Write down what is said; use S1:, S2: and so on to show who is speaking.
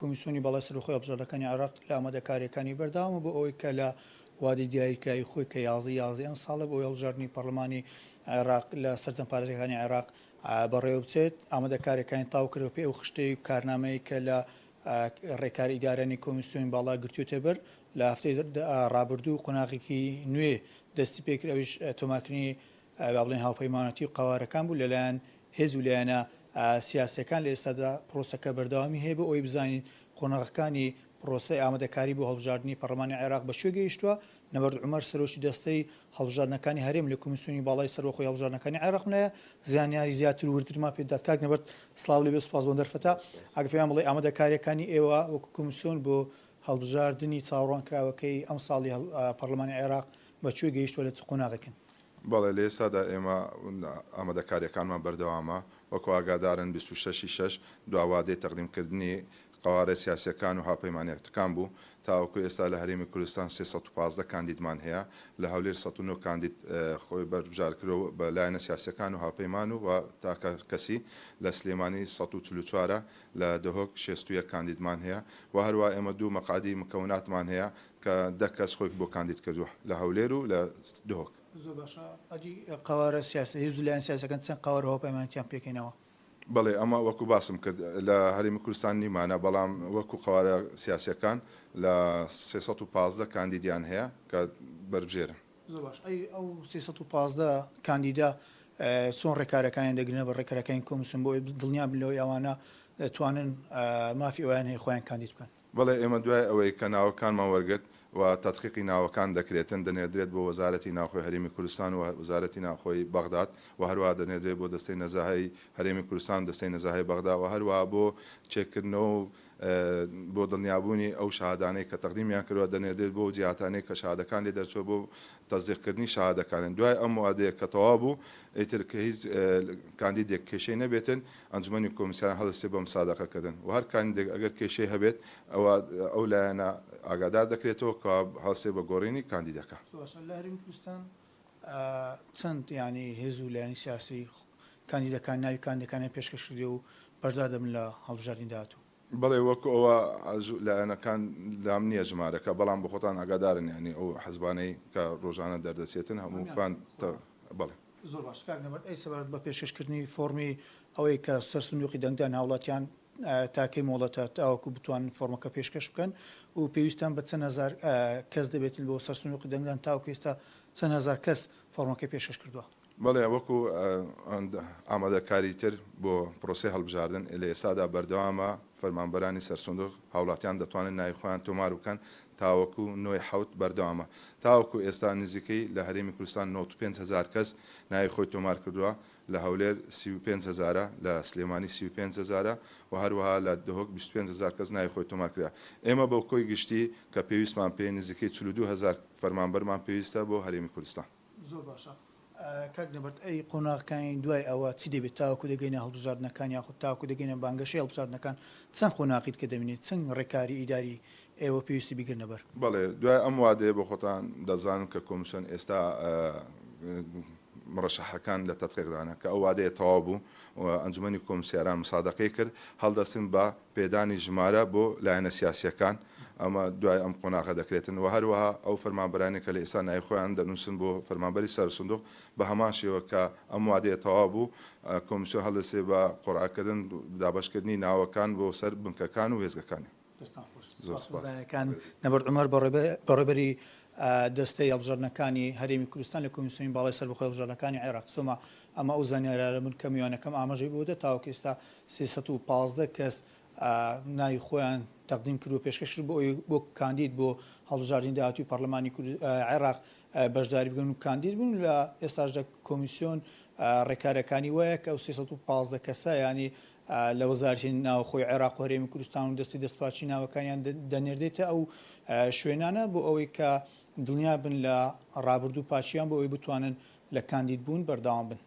S1: کۆمیسیۆنی باڵای سەربەخۆی هەڵبژاردنەکانی عێراق لە ئامادەکارییەکانی بەردەوامە بۆ ئەوەی کە لە وادەی دیاریکراوی خۆی کە 11 11 ئەم ساڵە بۆ هەڵبژاردنی پەرلەمانی عێراق لە سەرجەم پارێزگاکانی عێراق بەڕێوەبچێت، ئامادەکارییەکانی تەواو کردووە پێی ئەو خشتەی کارنامەی کە لە ڕێکاری ئیدارانی کۆمیسیۆنی باڵا گرتوویەتە بەر. لە هەفتەی ڕابردوو قۆناغێکی نوێ دەستی پێکرد ئەویش تۆمارکردنی با بڵێین هاوپەیمانەتی و قەوارەکان بوو لەلایەن هێز و لایەنە سیاسیەکان، لە ئێستادا پرۆسەکە بەردەوامی هەیە بۆ ئەوەی بزانین قۆناغەکانی پرۆسەی ئامادەکاری بۆ هەڵبژاردنی پەڕلەمانی عێراق بە کوێ گەیشتووە، نەبەرد عومەر سەرۆکی دەستەی هەڵبژاردنەکانی هەرێم لە کۆمیسیۆنی باڵای سەربەخۆی هەڵبژاردنەکانی عێراق منایە زانیاری زیاتر و وردترمان پێ بدات. کاک نەبەرد سڵاو لێبێ سوپاس بۆ دەرفەتە. ئەگەر پێمان بڵێی ئامادەکارییەکانی ئێوە وەکو کۆمیسیۆن بۆ هەڵبژاردنی چاوەڕوانکراوەکەی ئەمساڵی پەڕلەمانی عێراق بە کوێ گەیشتووە لە چ قۆناغێکن؟
S2: بەڵێ لە ئێستادا ئێمە ئامادەکارییەکانمان بەردەوامە، وەکو ئاگادارن 26 ی شەش دوا وادەی تەقدیمکردنی قەوارە سیاسییەکان و هاوپەیمانیەتەکان بوو، تاوەکو ئێستا لە هەرێمی کوردستان 315 کاندیدمان هەیە، لە هەولێر 109 کاندید خۆی بەربژار کردووە بە لایەنە سیاسییەکان و هاوپەیمان و تاکە کەسی، لە سلێمانی 144 ە، لە دهۆک 61 کاندیدمان هەیە و هەروەها ئێمە دوو مەقعەدی مکەوناتمان هەیە کە دە کەس خۆی بۆ کاندید کردووە لە هەولێر و لە دهۆک.
S1: زۆر باشە ئەدی قەوارە سیاسی هێز و لایەن سیاسەکان چەند قەوارە هاوپەیمانێتیان پێکهێناوە؟
S2: بەڵێ ئەمە وەکو باسم کرد لە هەرێمی کوردستان نیمانە بەڵام وەکو قەوارە سیاسیەکان لە 315 کاندیدیان هەیە کە بەربژێرن.
S1: زۆر باش ئەی ئەو 315 کاندیدە چۆن ڕێکارەکانیان دەگرنە بەر ڕێکارەکانی کۆمیسیۆن بۆ ئەوەی دڵنیا بن لەوەی ئەوانە دەتوانن مافی ئەوەیان هەیە خۆیان کاندید بکەن؟
S2: بەڵێ ئێمە دوای ئەوەی کە ناوەکانمان وەرگرت و تەدقیقی ناوەکان دەکرێتن دەنێردرێت بۆ وەزارەتی ناوخۆی هەرێمی کوردستان و وەزارەتی ناوخۆی بەغداد و هەروەها دەنێردرێت بۆ دەستەی نەزاهەی هەرێمی کوردستان و دەستەی نەزاهەی بەغدا و هەروەها بۆ چێککردنەوە و بۆ دڵنیابوونی ئەو شەهادانەی کە تەقدیمیان کردوە دەنێردرێت بۆ جیهاتانەی کە شەهادەکان لێ دەرچوە بۆ تەسدیقکردنی شەهادەکانن دوای ئەم وادەیە کە تەواو بوو ئیتر کە هیچ کاندیدێک کێشەی نەبێتن ئەنجومەنی کۆمیسیاران هەڵدەستێت بە مسادەقە کردن و هەر کاندیدێک ئەگەر کێشەی هەبێت ئەوا ئەو لایەنە ئاگادار دەکرێتەوە کە هەڵسێت بە گۆڕینی کاندیدەکە.
S1: باشە لە هەرێمی کوردستان چەند یانی هێز و لایەنی سیاسی کاندیدەکان ناوی کاندیدەکانیان پێشکەش کردووە و بەشدار دەبن لە هەڵبژاردنی داهاتوو؟
S2: بەڵێ وەکو ئەوە لایەنەکان لام نییە ژمارەکە بەڵام بۆخۆتان ئاگادارن یانی ئەو حزبانەی کە ڕۆژانە دەردەچێتن هەموو کان بەڵێ.
S1: زۆر باش کاک نەبەرد ئەی سەبارەت بە پێشکەش کردنی فۆڕمی ئەوەی کە سەر سندوقی دەنگدان هاوڵاتیان تا کەی مۆڵەتە تاوەکو بتوانن فۆڕمەکە پێشکەش بکەن و پێویستان بە چەند هەزار کەس دەبێتن بۆ سەر سندوقی دەنگدان تاوەکو ئێستا چەند هەزار کەس فۆڕمەکەی پێشکەش کردووە؟
S2: بەڵێ وەکو ئامادەکاری تر بۆ پرۆسەی هەڵبژاردن لە ئێستادا بەردەوامە، فەرمانبەرانی سەرسندوق هاوڵاتیان دەتوانن ناوی خۆیان تۆمار بکەن تاوەکو نۆی حەوت بەردەوامە. تاوەکو ئێستا نزیکەی لە هەرێمی کوردستان 95 هەزار کەس ناوی خۆی تۆمار کردووە، لە هەولێر 35 هەزارە، لە سلێمانی 35 هەزارە و هەروەها لە دهۆک 25 هەزار کەس ناوی خۆی تۆمار کرا. ئێمە بۆ کۆی گشتی کە پێویستمان پێی نزیکەی 42 هەزار فەرمانبەرمان پێویستە بۆ هەرێمی کوردستان.
S1: زۆر باشە کاک نەبەرد ئەی قۆناغەکانی دوای ئەوە چی دەبێت تاوەکو دەگەینە هەڵبژاردنەکان یاخود تاوەکو دەگەینە بانگەشەی هەڵبژاردنەکان چەند قۆناغی دیکە دەمینێت چەند ڕێکاری ئیداری ئێوە پێویستی بیگرنە بەر؟
S2: بەڵێ دوای ئەم وادەیە بۆ خۆتان دەزانن کە کۆمیسیۆن ئێستا مڕەشەحەکان لە تەدقیقدانە کە ئەو وادەیە تەواو بوو و ئەنجومەنی کۆمسیاران مسادەقەی کرد هەڵدەستن بە پێدانی ژمارە بۆ لایەنە سیاسییەکان، ئەمە دوای ئەم قۆناغە دەکرێتن و هەروەها ئەو فەرمانبەرانەی کە لە ئێستا ناوی خۆیان دەنووسن بۆ فەرمانبەری سەر سندوق بە هەمان شێوە کە ئەم وادەیە تەواو بوو کۆمیسیۆن هەڵدەستێ بە قوڕعەکردن دابەشکردنی ناوەکان بۆ سەر بنکەکان و وێستگەکانی.
S1: دەستان خۆش. زۆر سپاس. نەبەرد عومەر بەڕێوەبەری دەستەی هەڵبژاردنەکانی هەرێمی کوردستان لە کۆمیسیۆنی باڵای سەربەخۆی هەڵبژاردنەکانی عێراق سۆما ئەمە ئەو زانیاریانە بوون کە میوانەکەم ئاماژەی بۆ دا تاوەکو ئێستا 315 کەس ناوی خۆیان تەقدیم کرد و پێشکەش کرد بۆ ئەوەی بۆ کاندید بۆ هەڵبژاردنی داهاتووی پەرلەمانی عێراق بەشداری بکەن و کاندید بوون لە ئێستاشدا کۆمیسیۆن ڕێکارەکانی وایە کە ئەو 315 کەسە ینی لە وەزارەتی ناوخۆی عێراق و هەرێمی کوردستان و دەستی دەستپاکی ناوەکانیان دەنێردێتە ئەو شوێنانە بۆ ئەوەی کە دڵنیا بن لە ڕابردوو پاکیان بۆ ئەوەی بتوانن لە کاندید بوون بەردەوام بن.